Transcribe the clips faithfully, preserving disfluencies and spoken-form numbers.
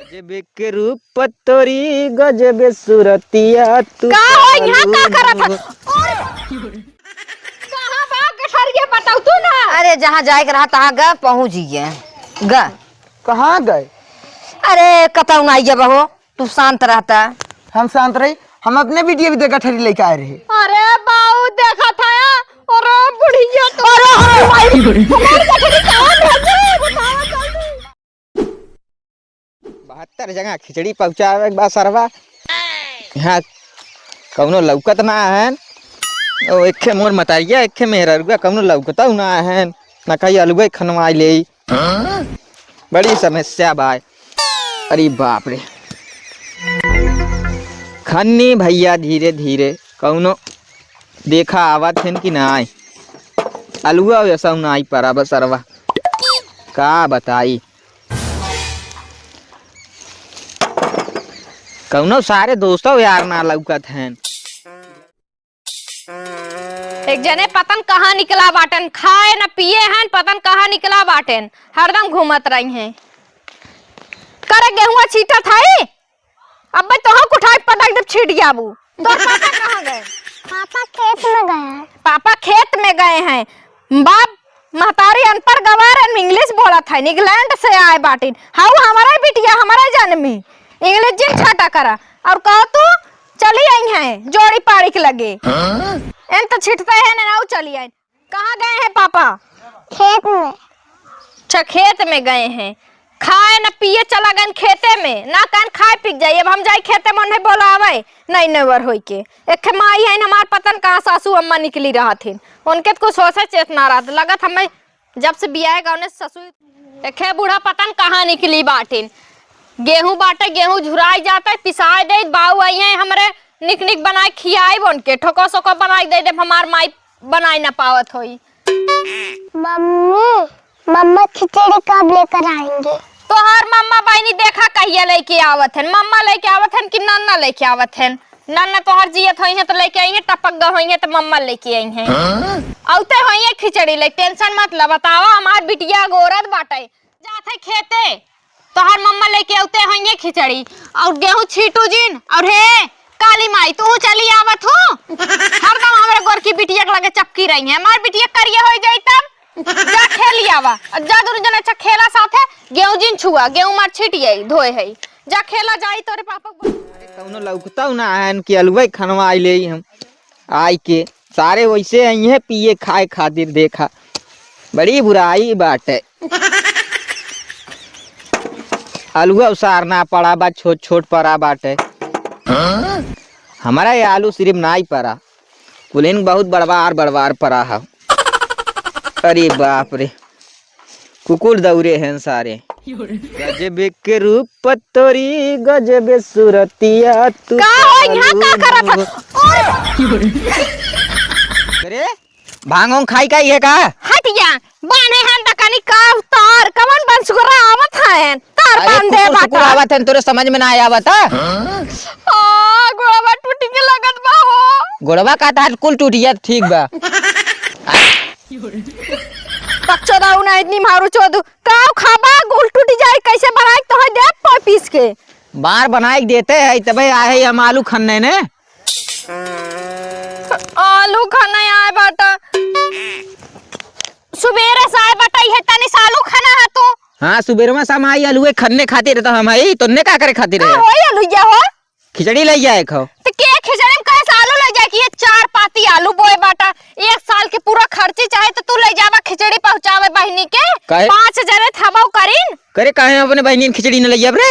गजब के रूप तोरी, गजब सूरतिया तू का हो, यहाँ का करत ह? कहाँ बा गठरिया, बताऊ तू ना। अरे, जहाँ जाए के रहा, तहाँ ग पहुँच गए। ग। कहाँ गए? अरे, कतौ ना आइए बहो, तू शांत रहता। हम शांत रही, हम अपने बिटिया भी तो गठरी लेके आए रहे। अरे बाऊ, देखा था, अरे बुढ़िया तो, अरे हमारी, हमारी गठरी कहाँ भेजे? बताओ जल्दी। बहत्तर जगह खिचड़ी पहुँचावे के बा सरवा। यहाँ कौनो लौकत ना है। ओ, एक्खे मोर मतारिया, एक्खे मेहररुआ, कौनो लौकतौ ना है। ना कहीं अलुए खनवाई ले। बड़ी समस्या बा। अरे बाप रे। खन्नी भैया धीरे धीरे, कौनो देखा आवत हन कि नाई। अलुआ वैसा नाई परा बा सरवा। का बताई। कौनो सारे दोस्तों यार ना लौकत हैं। एक जने पतन कहाँ निकला बाटेन, खाए न पिए हैं, पतन कहाँ निकला बाटेन, हरदम घूमत रही हैं। करे गेहुआ छीटत हई, अब्बे तोहू कुठाई पटक देब छीट जाबू। तोर पापा कहाँ गए? पापा खेत में गए हैं। पापा खेत में गए हैं। बाप महतारी अनपढ़ गवार हैं, इंग्लिश बोलत है, इंग्लैंड से आए बाटिन। हाउ हमारा बिटिया, हमारा जन्मी, इंग्लिश जिन छाटा करा। और कहो तू चली आई हैं जोड़ी पाड़ी के लगे। एन तो छिटते हैं ना, चली आई। कहाँ गए हैं पापा? खेत में। अच्छा, खेत में गए हैं। खाए न पिए चला गए खेते में, ना कहन खाए पी जाइए। अब हम जाई खेते में उन्हें बोलावे, नहीं नेवर होई के। एक ठे माई है हमार, पतन कहाँ सासू अम्मा निकली रहत हैं। उनके तो कुछ होश चेतना रहत, लगत हमें जब से बियाह गवने ससुर। देखे बूढ़ा पतन कहाँ निकली बाटिन। गेहूं बाटे, गेहूं झुराई जाते, पिसाए दे, बाऊ आई हैं हमरे, निक निक बनाए खियाई उनके, ठोको सोको बनाए दे दे, हमार माई बनाए ना पावत होई। मम्मी, मम्मा खिचड़ी कब लेकर आएंगे? तोहार मम्मा बहिनी देखा कहिया लेके आवत हन, मम्मा लेके आवत हन कि नन्ना लेके आवत हन। नन्ना तोहार जियत होई है तो लेके आई है, टपक गए होई है तो मम्मा लेके आई है। हाँ? औते होई है खिचड़ी ले, टेंशन मत ल। बतावा, हमार बिटिया गोरत बाटे, जात है खेते, तोहार मम्मा लेके औते होई है खिचड़ी। और गेहूं छीटू जिन, और हे काली माई, तू चली आवत हो, हरदम हमरे गोरकी बिटिया के लगे चपकी रही है। हमार बिटिया करिया हो जाई तब। जा खेली आवा। जा दुनु जने अच्छा खेला साथे, गेहूं जिन छुआ, गेहूं मार छीट आई, धोए है। जा खेला जाई तोरे पापा। अरे कौनो लौकतौ ना है कि अलुआ खनवा आई ले हम। आई के सारे वैसे आई हैं पिए खाए खातिर, देखा बड़ी बुराई बाटे। अलुआ उसार ना पड़ा बा, छोट छोट पड़ा बाटे। हमारा ये आलू सिर्फ ना ही पड़ा, कुलिन बहुत बड़वार बड़वार पड़ा है। अरे बाप रे, कुकुर दौरे हैं सारे। गजब के रूप तोरी, गजब सूरतिया तू का हो, यहाँ का करत ह? अरे, भांग ओंग खाई का ये का? हट जा, बाने हन दकनी का तार, कवन बंसुरा आवत है, तार अरे, बांधे कुकुर सुकुर बाटा। आवत है, तोरे समझ में ना आवत है? आ, गोड़वा टूटी के लगत बा हो। गोड़वा का तार कुल टूटी है, ठीक बा। बकचोदा उना इतनी मारू चोदू। काव खाबा, गुल टूटी जाई, कैसे बनाई तो है दे पोई पीस के। बार बनाई के देते हैं, तबे आए हम आलू खन्ने ने। आलू खन्ने आए बाटा। सुबेरे से आए बाटा, ये तनी सा आलू खना है तू। हाँ, सुबेरवा से हम आई आलूए खन्ने खातिर तो हम आई, तोन्ने का करे खातिर का है? होई आलू या हो? खिचड़ी लइ जाए खाओ। तो के खिचड़ी में कहे से आलू लइ जाए कि ये चार पाती आलू बोए बाटा, एक साल के पूरा खर्ची चाहे तो तू लइ जावा खिचड़ी पहुँचावे बहिनी के। काहे? पाँच जने थबौ करीन। करे काहे अपने बहिनी के खिचड़ी न लइ जाब रे?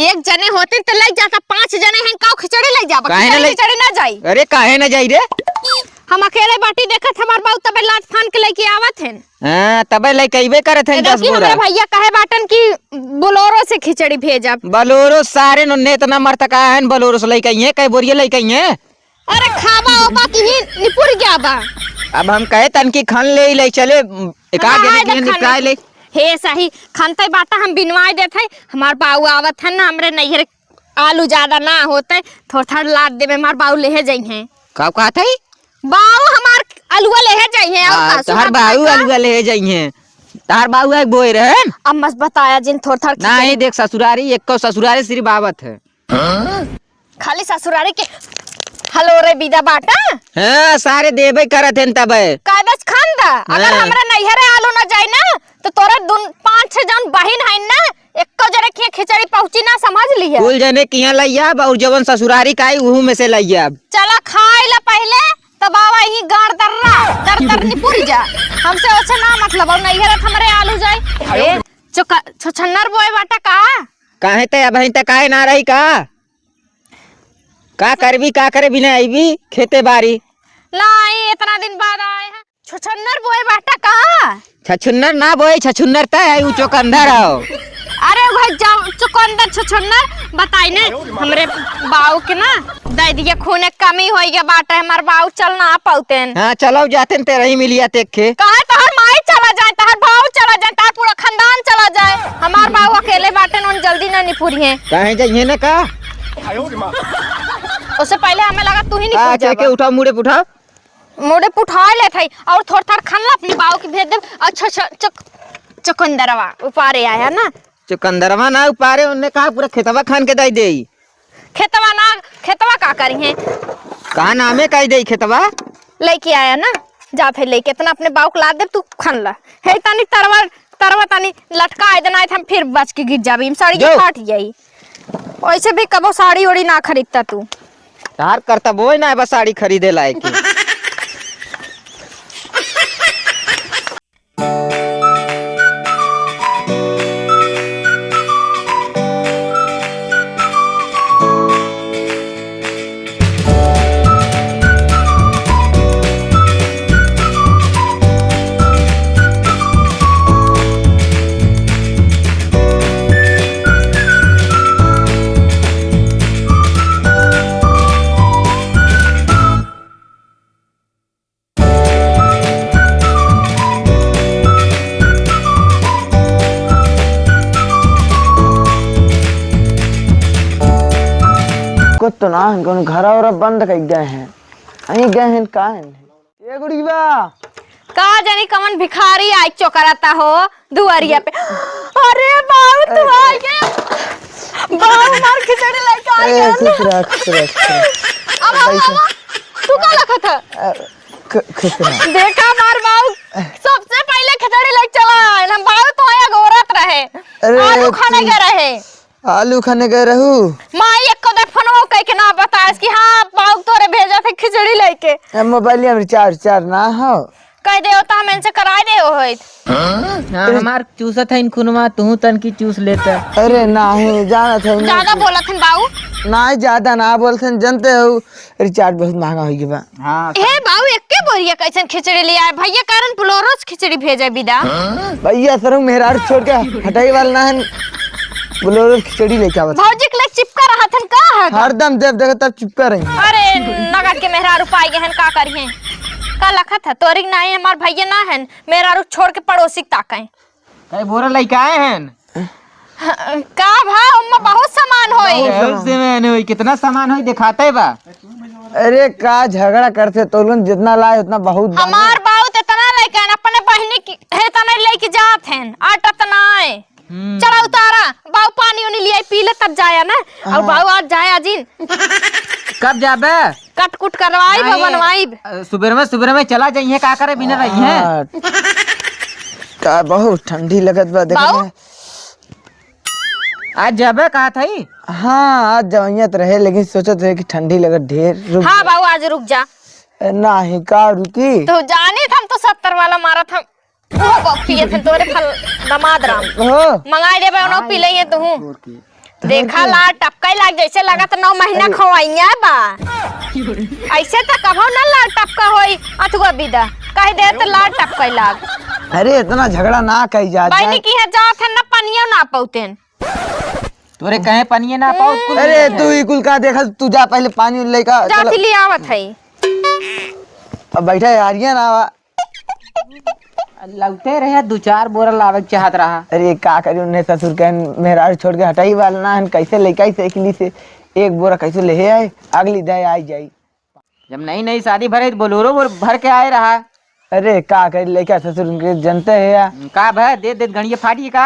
एक जने होते तो लइ जाता, पाँच जने हैं, काउ खिचड़ी लइ जाबा? काहे न खिचड़ी, लइ-, खिचड़ी ना जाई। अरे काहे न जाई रे? हम अकेले बाटी देखत हमार बाऊ तबे लात फान के लइके आवत हैं। हाँ, तबे लइके अइबे करत हैं ए, दस देखी, बोरा। हमरा भैया कहे बाटन कि बोलोरो से खिचड़ी भेजब। बोलोरो सारे नन्हे इतना मरतका हैं, बोलोरो से लइके अइहें, कई बोरिया लइके अइहें। अरे खाबा ओबा कि ही निपुर गया बा। अब हम कहे तन की खन ले, ले चले, एका हाँ, जने आए के देख निपटाए खाने। ले। हे सही, खनते बाटा हम बिनवाए देत है, हमार बाऊ आवत है ना, हमरे नैहर आलू ज्यादा ना होते, थोड़ा थोड़ा लाद देबे, हमार बाऊ लेहे जइहें। का कहत है? बाऊ हमार अलुआ लेहे जइहें, और हाँ, का तोहर सुनात है बाऊ का? अलुआ लेहे जइहें। तार बाऊ एक बोए रहे। अब मस बताया जिन थोर थोर खिचड़ी। नाही देख ससुरारी, एक ससुरारी सिर्फ आवत है। खाली ससुरारी के हलो रे बिदा बाटा। हाँ, सारे देबे करत हन तबे। कागज खान दा, अगर हाँ। हमरा नैहरे आलू न जाई ना, तो तोरे दुन, पाँच छह जन बहिन हइन ना, एको जरे के खिचड़ी पहुँची ना, समझ लिया। कुल जने किहाँ लइयाब और जवन ससुरारी का आई, उहू में से लइयाब। चला खाई ला पहिले, तब आवा ही गाड़ दर्रा, दर दर निपुर जा। हमसे ओसे ना मतलब, और नैहरे त हमरे आलू जाई। ए, चोका-, छछन्नर बोए बाटा का? काहे ते अबहीं तक आए ना रही का? का करबी, का करे बिना अइबी खेते बारी? लाई, इतना दिन बाद आए हैं। छछुन्नर बोए बाटा का? छछुन्नर ना बोए, छछुन्नर तय है, ऊ चुकंदर हो। अरे भाई जाओ, चुकंदर छछुन्नर बताई ने, हमरे बाऊ के ना दे दिया, खून एक कमी होई गया बाटा, हमार बाऊ चल ना पाउतेन। हाँ, चलो जातेन तेरे ही मिलिया तेखे। काहे तोहर माई चला जाए, तोहर बाऊ चला जाए, तोहर पूरा खानदान चला जाए, हमार बाऊ अकेले बाटेन, उन जल्दी ना निपुरी हैं। काहे जाइए ना का? उससे पहले हमें लगा तू ही निपुर आ, के, जाबा। के उठाओ, मुड़े पे उठाओ। मुड़े पे उठा लेत हई और थोड़ थोड़ खान ला अपने बाऊ के भेज देब। अच्छा, अच्छा, चुक-, चुकंदरवा उपारे आया ना। चुकंदरवा ना उपारे, उनने कहा पूरा खेतवा खान के दे दे। खेतवा ना, खेतवा का करी है? का नामे कह दे खेतवा? लेके आया ना, जा फिर लेके इतना अपने बाऊ को ला दे, तू खान ला। हे तनी तरवा, तरवा तनी लटका दे, ना हम फिर बच के गिर जाबी, हम साड़ी के जो। फाट जाई। वैसे भी कबो साड़ी ओड़ी ना खरीदता तू। तार करता बोए ना बस साड़ी खरीदे लायक। कुछ तो ना, कौन घरा वरा बंद कर गए हैं, अहीं गए हैं, का है? ए गुड़ीबा। का जानी कवन भिखारी आई चोकराता हो दुआरिया पे। अरे बाऊ, तू अरे। आ गए। बाऊ मार खिचड़ी लेके आ ए, गए। खुश रह, खुश रह, खुश रह। अब, अब, बैठ। अब, तू का लखत है? अ, खु-, खुश रह। देखा मार बाऊ, सबसे पहले खिचड़ी लेके चला आए। हम बाऊ तो आया गोरत रहे। अरे, आलू खाने तू गए रहे। आलू खाने गए रहू? माई एको दे फोनवा कह के ना बताएस कि हाँ, बाऊ तोरे भेजा थे खिचड़ी लेके। ए, मोबाइल में रिचार्ज, रिचार्ज ना हो। कह दे तो हम इनसे कराए दे होइत। हाँ, हमार चूसत है इन खुनवा, तू तन की चूस लेता। अरे नाही, जानत है ना। ज्यादा बोलत हन बाऊ। नाही, ज्यादा ना बोलत हन, जानते हो, रिचार्ज बहुत महंगा हो गया बा। हाँ, हे बाऊ, एक्के बोरिया कैसन खिचड़ी ले आए? भैया कारण बोलोरो से खिचड़ी भेजे बिदा। भैया सरऊ मेहरारू छोड़ के हटाई वाला ना है, बोलोरो से खिचड़ी लेके आवत। भौजी के लिए चिपका रहा थन का है? हरदम जब देखो तब चिपका रही। अरे नगद के मेहरारू पाई गए हन, का करी हैं? का लखत है? तोरी के नाही, हमार भैया ना है, मेहरारू छोड़ के पड़ोसी के ताकैं। कई बोरा लइके आए हैं? का भा, ओम्मा बहुत सामान होई। बहुत सामान होई, कितना सामान होई, दिखाते बा। अरे, का झगड़ा करते तो लोग, जितना लाए उतना बहुत बा। हमार बाऊ तो इतना लइके आए, अपने बहिनी की, हे, इतना लइके जात हैं, आटा तो ना आए। हम्म। चला उतारा, बाऊ पानी उनी लियाई, पी ले, तब जाया ना। और हाँ। बाऊ आज जाया जिन। कब जाबे? कट कुट करवाइब, नहीं, बनवाइब। अ, सुबेर में, सुबेर में चला जाइए, का करे बिना रही है? हाँ। का बहुत ठंडी लगत बा, देखा बाऊ? ना। आज जाबे कहा था ही? हाँ, आज जवानियत रहे, लेकिन सोचत रहे कि ठंडी लगत ढेर, रुक हाँ जा। बाऊ, आज रुक जा। ए, नाही, का रुकी? तो जाने था, हम तो सत्तर वाला मारा था। ओ बाऊ, पिए थे तोरे फल दमाद राम। हो। मंगाई देबे, उनो पी लइए तू। देखा, लार टपकाई लाग, जैसे लागत नौ महीना अरे। खवाइया बा। ऐसे तो कभो ना लार टपका होई, अथुआ बिदा। कह दे तो लार टपकाई लाग। अरे, इतना झगड़ा ना कही जात बहिनी जाए। की है जात है ना, पनियो ना पौतेन। तोरे कहे पनिये ना पाओ, कुल अरे, तू ही कुल का देखल, तू जा पहले पानी लेकर, जा चलो। फिर ले आवत है। अब बैठा है, हारिया ना आवा। लौटे रहे, दो चार बोरा लावे के चाहत रहा। अरे, का करी, उन्हें ससुर के मेहरारू छोड़ के हटाई वाला ना हन, कैसे लेके आई साइकिल से, एक बोरा कैसे ले आए, अगली दाई आई जाई। जब नई नई शादी भरे तो बोलोरो बोर भर के आए रहा। अरे का करी, लइका ससुर उनके जनते है या। का भय, दे दे गणिये फाटी का?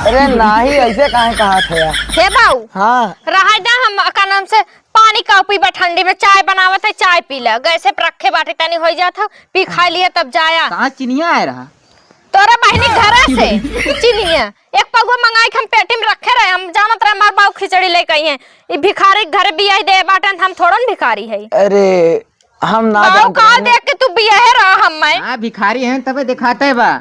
अरे नाही, ऐसे काहे कहा था या? हे बाऊ, हाँ। रहा जा, हम का नाम से पानी का पीबा, ठंडी में चाय बनावत है, चाय पी ले, गैसे पर रखे बाटे, तनी होई जात हो, पी खा लिए तब जाया। कहाँ चिनिया आए रहा? तोरे बहिनी घरे से चिनिया, एक पगुआ मंगाई के हम पेटी में रखे रहे, हम जानत रहे हमार बाऊ खिचड़ी लेके आई हैं। ई भिखारी के घरे बियाह दे बाटन, हम थोड़न भिखारी है। अरे हम ना बाऊ जानत का रहे। देख के तू बियाहे रहा हम मैं। हाँ, भिखारी हैं तबे दिखाते बा।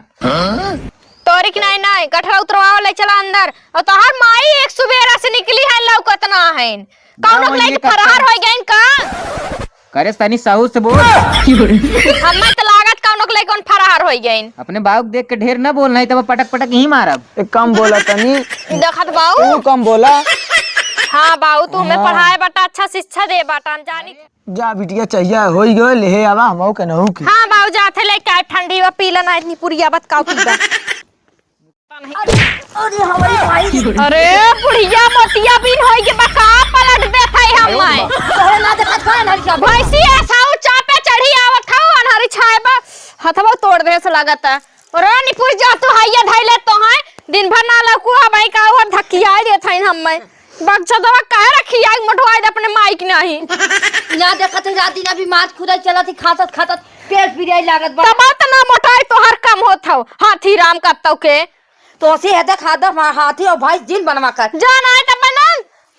तोरी की नहीं, नहीं, गठरा उतरवाओ, ले चला अंदर। और तोहर माई एक सुबेरा से निकली है, लौकत ना है। कौनो ना, लइके ये फरार होइ गइन का? करे तनी सहूर से बोल। हम्मे त लागत कौनो के लइकन फरार होइ गइन। अपने बाऊ के देख के ढेर न बोल, नहीं त पटक पटक यहीं मारब। एक कम बोला तनी। देखत बाऊ। तू कम बोला। हाँ बाऊ, तू हमें हाँ। पढ़ाए बाटा, अच्छा शिक्षा दे बाटा, हम जानी। जा बिटिया, चाहिए होइ गयो, लेहे आवा, हमहू के नहू की। हाँ बाऊ, जाथे लेके आए, ठंडी बा, पी लेना, इतनी पुरिया बत काऊ पीबा। अरे, अरे हमारी माई। अरे बुढ़िया मोतिया बिन होई के बका पलट देत है हम। तोहरे ना देखत बा अनहरी सब। भैंसी ऐसा ऊ चापे चढ़ी आवत हौ, अनहरी छाए बा, हथवा तोड़ दे से लागत है। अरे निपुर जा तू, हाइया धैले तो है, दिन भर ना लौकुआ भाई का और धकिया देत है हम। बकचोदवा काहे रखी आग मोटवाई दे अपने माई के नहीं। ना देखत है रात दिन अभी माथ खुदाई चलत है, खातत खातत पेट पिराई लागत बा। तब त ना मोटाई तोहर कम होत हौ, हाथी राम कत्तौ के। तो से है देख हाथ मा-, हाथी और भाई जिन बनवा कर। जा ना है तब बना।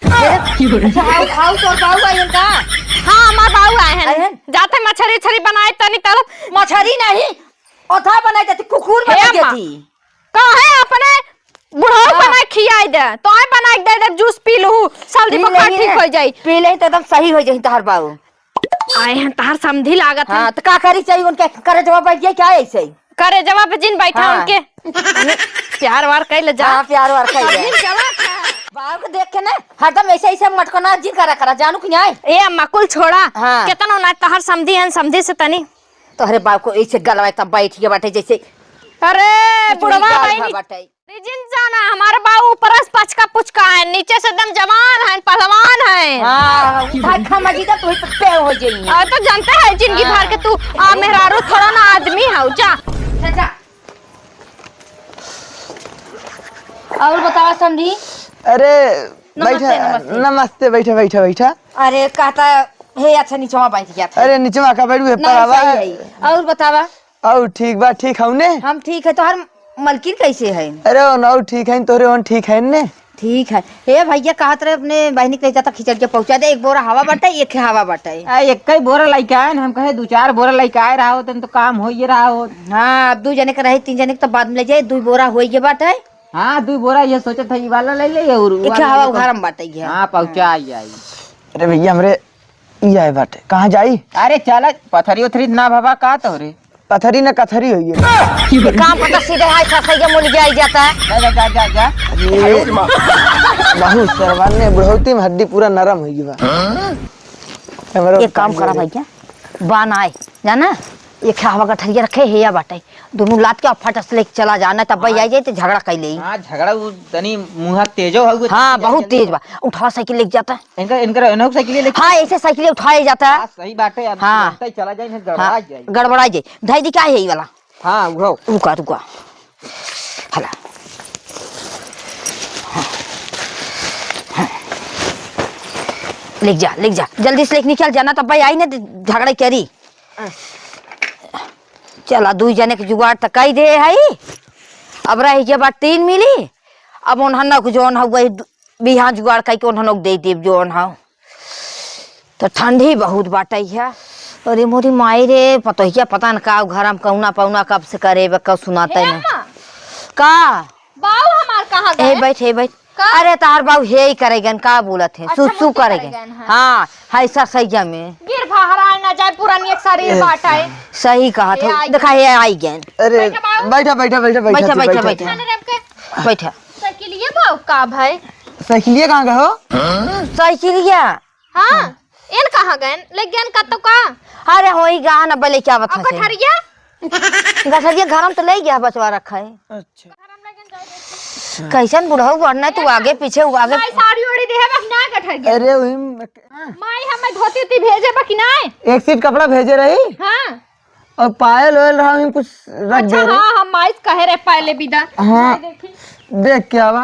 अच्छा, हाउ, हाउ तोर बाऊ आए हैं का? हाँ, हमार बाऊ आए हैं। आए हैं? जाते मछरी उछरी बनाए तनी तलब। मछरी नहीं, ओथा बनाई देती, कुकुर हे बनाई अम्मा। देती। काहे अपने बुढ़ऊ हाँ। बनाए खियाई दे, तो आए बनाए दे दे, जूस पी लू, सर्दी पी बुखार लेही ठीक है। हो जाई। पी लेही तो एकदम सही हो जाई तोहर बाऊ। आए हैं तोहर समधी लागत है। हाँ, तो का करी चाहिए उनके करे जवाब बैठ गया क्या ऐसे ही? करे जवाब पे जिन बैठा हाँ। उनके। प्यार वार कैले जा। हाँ, प्यार वार कैले। समधी चला था। बाऊ को देख के ना हरदम ऐसे ऐसे मटकना जिन करा करा, जानू कि नहीं? ए अम्मा कुल छोड़ा। हाँ। केतनो ना तोहर समधी है, समधी से तनी। तोहरे बाऊ को ऐसे गलवा एकदम बैठ गया बाटे जैसे अरे कुछ बुढ़वा गाल भाई भा नी- बाटे। अरे जिन जाना, हमारे बाऊ ऊपर से पचका पुचका है, नीचे से एकदम जवान है, पहलवान है। हाँ, उठा खा मजीदा तो वही पे हो जाइए। और तो जानते हैं जिंदगी हाँ। भर के तू आ मेहरारू थोड़ा ना आदमी है, जा। जा, जा। और बतावा समधी। अरे नमस्ते, बैठा, नमस्ते। नमस्ते, बैठा, बैठा, बैठा। अरे कहता हे अच्छा निचवा बैठ गया था। अरे निचवा का बैठू है नहीं, परावा। सही है। और बतावा। और ठीक बा, ठीक हऊ ने? हम ठीक है, तोहर मलकिन कैसे है? अरे ओनहू ठीक है, तोहरे ओन ठीक है ने? ठीक है। हे भैया कहत रहे अपने बहिनी के ले जाता खिचड़ के पहुँचा दे, एक बोरा हवा बाटे, एक हवा बाटे। आ, एक ही बोरा लेके आए न, हम कहे दो चार बोरा लेके आए रहा होते न तो काम हो ये रहा हो। हाँ, अब दो जने के रहे, तीन जने के तो बाद में ले जाए, दो बोरा हो ये बाटे। हाँ, दो बोरा ये सोचत है, ये वाला ले ले और एक वाला हवा ले ले। उघारम बाटे ये। हाँ, पहुँचा आई आई। अरे भैया, हमरे ई आए बाटे, कहाँ जाई? अरे चल, पथरी उथरी ना भवा का तोहरे? पथरी न कथरी होई है। ये काम पता सीधे हाय ससैया मुल जाई जाता। जा, जा, जा, जा, जा। अरे, बहुत सरवाने बुढ़ौती में हड्डी पूरा नरम होई बा। हमरो एक काम करा भैया, बान आए, जाना, एक हवा गठरिया रखे है या बाटे, दोनों लात के फट से लेके चला जाना, तब भाई हाँ। आ जाए तो झगड़ा कर ले। हाँ, झगड़ा वो तनी मुँह तेजो हउए, हाँ, तनी बहुत तेज बा। उठा साइकिल लेके जाता। इनका, इनका, इनका साइकिल लेके हाँ, ऐसे साइकिल उठाया जाता। हाँ, सही बात है, अब हाँ। तुरंत ही चला जाए, नहीं गड़बड़ा हाँ, जाए। गड़बड़ा जाए। धई दी का है ये वाला? हाँ, उठाओ। रुका, रुका। हला। हाँ। हाँ। लेके जा, लेके जा। जल्दी से लेके निकल जाना, तब भाई आई ना, झगड़ा करी। चला, दुई जने के जुगाड़ त कई दे हई। अब रह गया बा तीन मिली। अब ओन्हन न जौन हउ वही दु-, बिहान जुगाड़ कई के ओन्हन के दे देब जौन हउ। त ठंडी बहुत बाटइ है। अरे मोरी माई रे, पतोहिया पता न का घर में कौना पौना कब से करे बा, कब सुनाते हे न। अम्मा। का? बाऊ हमार कहाँ ए, गए? बैठ, ए, बैठ। का? अरे, तहार बाऊ हे ही करे गन, का बोलत है? अच्छा, सुसु मुंह करे करे गन। गन, हाँ। हाँ, है सरसैया में। गिर भहराए ना जाए, पुरानी एक शरीर ए, बाटा है। सही कहा ए, था। आई देखा, गन। हे आई गन। अरे, बैठा बाऊ। बैठा, बैठा, बैठा, बैठा, बैठा, बैठा, बैठा। बैठा। खाने रख के। बैठा। साइकिलिया बाऊ का भाई? साइकिलिया कहाँ का हो? साइकिलिया? हाँ, एन कहाँ गन? ले गन का तो का? अरे, होई गा ना, बले क्या बता और से? गठरिया? गठरिया घर में तो ले गया, बचवा रखा है। अच्छा। कैसन बुढ़ऊ बनना है, तू आगे पीछे, वो आगे। माई साड़ी ओढ़ी दे है, बस ना गठर गया। अरे, वही में माई हमें धोती उती भेजे बा कि नाय? एक सीट कपड़ा भेजे रही। हाँ। और पायल ओयल रहा, हम कुछ रख अच्छा, दे रहे। हाँ, हम माइस कहे रहे पायले बिदा। हाँ। भाई देखी। देख क्या बा?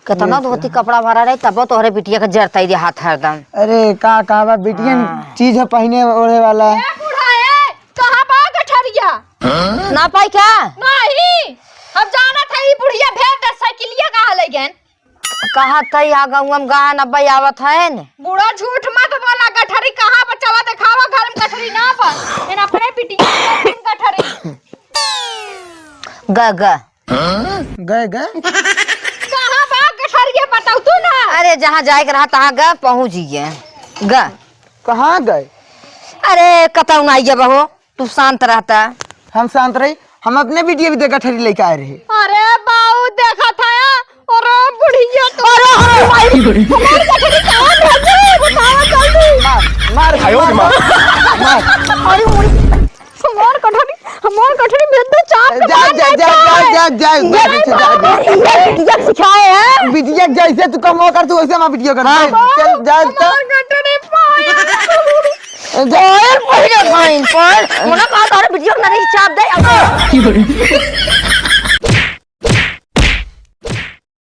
केतना देख धोती क्या। कपड़ा भरा रहे, तबो तोहरे बिटिया के जरतई दे हाथ हरदम। अरे का, का बा बिटिया, हाँ। चीज है पहिने ओढ़े वाला। ए बूढ़ा, ए, कहाँ बा गठरिया? ना पाई क्या? नहीं, हम जानत है ई बुढ़िया भेज दे, साइकिलिया कहाँ ले गएन? कहा तई आ गउआ में गान अब्बा आवत है न। बूढ़ा झूठ मत बोला, गठरी कहाँ बा? चला देखावा घर में गठरी ना बा। इन अपने बिटिया के दे दिन गठरी। ग, ग। गए, गए? कहाँ बा गठरिया बताऊ तू ना। अरे जहाँ जाए के रहा तहाँ ग पहुँच गए। ग। कहाँ गए? अरे कतऊ ना आइए बहो। तू शांत रहता। हम शांत रही, हम अपने बिटिया भी दे गठरी लेके आए रहे। अरे बाऊ देखा था या, अरे बुढ़िया तो। अरे हमारी माई, हमारी गठरी कहाँ भेजी? बताओ जल्दी। मार, मार, आयो मार, मार। मार। अरे मोरी, हमार गठरी, हमार गठरी में तो चाप के जा, मार जा, जा, देता जा, है। जा, जा, जा, ये जा, जा, जा। ये बिटिया सिखाए है। बिटिया जैसे तू कमवा कर, तू वैसे हमार बिटिया कर। हाँ। चल, जा, जा। हमार गठरी पाया। जाए पहिले खाइन पर। मना कहा तारे बिटिया ना नहीं चाप दे।